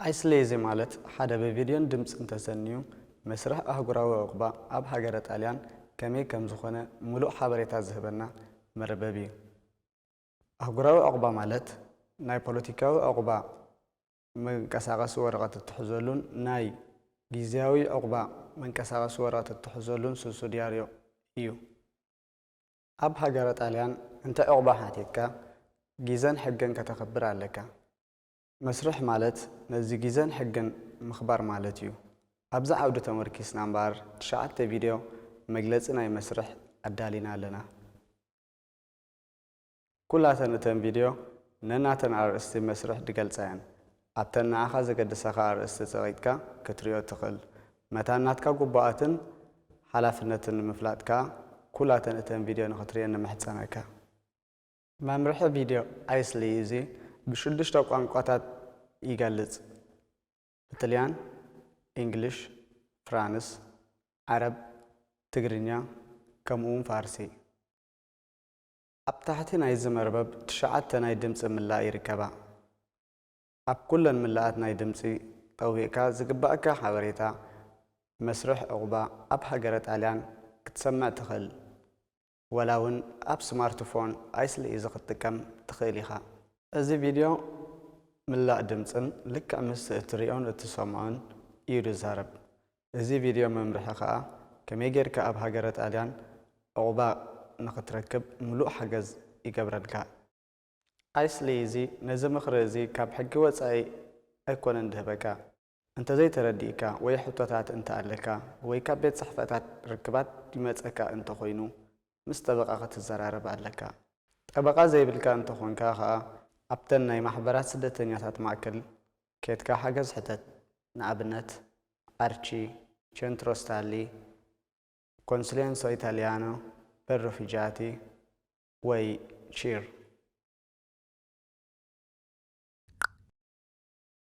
ኣይስሌዚ ማለት ሓደ ብቪድዮን ድምጽን ተሰንዩ መስርሕ ኣህጉራዊ ዕቑባ ኣብ ሃገረ ጣልያን ከመይ ከም ዝኾነ ምሉእ ሓበሬታ ዝህበና መርበብ እዩ። ኣህጉራዊ ዕቑባ ማለት ናይ ፖለቲካዊ ዕቑባ መንቀሳቐሲ ወረቐት እትሕዘሉን ናይ ግዝያዊ ዕቑባ መንቀሳቐሲ ወረቐት እትሕዘሉን ሱብሲድያርዮ እዩ። ኣብ ሃገረ ጣልያን እንተ ዕቑባ ሓቲትካ ግዘን ሕገን ከተኽብር ኣለካ። መስርሕ ማለት ነዚ ግዘን ሕግን ምኽባር ማለት እዩ። ኣብዚ ዓውዲ ተመርኪስና እምበኣር ትሽዓተ ቪድዮ መግለጺ ናይ መስርሕ ኣዳሊና ኣለና። ኩላተን እተን ቪድዮ ነናተን ኣርእስቲ መስርሕ ድገልጻ እየን። ኣብተን ንዓኻ ዘገድሳኻ ኣርእስቲ ጸቒጥካ ክትሪኦ ትኽእል። መታን ናትካ ግቡኣትን ሓላፍነትን ንምፍላጥ ከኣ ኩላተን እተን ቪድዮ ንኽትሪኤን ንምሕጸነካ። መምርሒ ቪድዮ ኣይስሊ እዚ ብሽዱሽተ ቋንቋታት ይገልጽ። ብጥልያን፣ ኢንግሊሽ፣ ፍራንስ፣ ዓረብ፣ ትግርኛ፣ ከምኡውን ፋርሲ። ኣብ ታሕቲ ናይዚ መርበብ ትሽዓተ ናይ ድምጺ ምላእ ይርከባ። ኣብ ኩለን ምላኣት ናይ ድምጺ ጠዊቕካ ዝግባእካ ሓበሬታ መስርሕ ዕቑባ ኣብ ሃገረ ጣልያን ክትሰምዕ ትኽእል። ወላ እውን ኣብ ስማርትፎን ኣይስሊ እዚ ክትጥቀም ትኽእል ኢኻ። እዚ ቪድዮ ምላእ ድምጽን ልክዕ ምስቲ እትሪኦን እትሰምዖን እዩ ዝዛረብ። እዚ ቪድዮ መምርሒ ከኣ ከመይ ጌርካ ኣብ ሃገረ ጣልያን ዕቑባ ንኽትረክብ ምሉእ ሓገዝ ይገብረልካ። ኣይስሊ እዚ ነዚ ምኽሪ እዚ ካብ ሕጊ ወጻኢ ኣይኮነን ድህበካ። እንተዘይተረዲእካ ወይ ሕቶታት እንተ ኣለካ ወይ ካብ ቤት ጽሕፈታት ርክባት ይመጸካ እንተኾይኑ ምስ ጠበቓ ክትዘራረብ ኣለካ። ጠበቓ ዘይብልካ እንተኾንካ ከኣ ኣብተን ናይ ማሕበራት ስደተኛታት ማእከል ኬድካ ሓገዝ ሕተት። ንኣብነት ኣርቺ፣ ቸንትሮ ስታንሊ፣ ኮንሱሌንሶ ኢታልያኖ ፐር ሪፊጃቲ ወይ ቺር።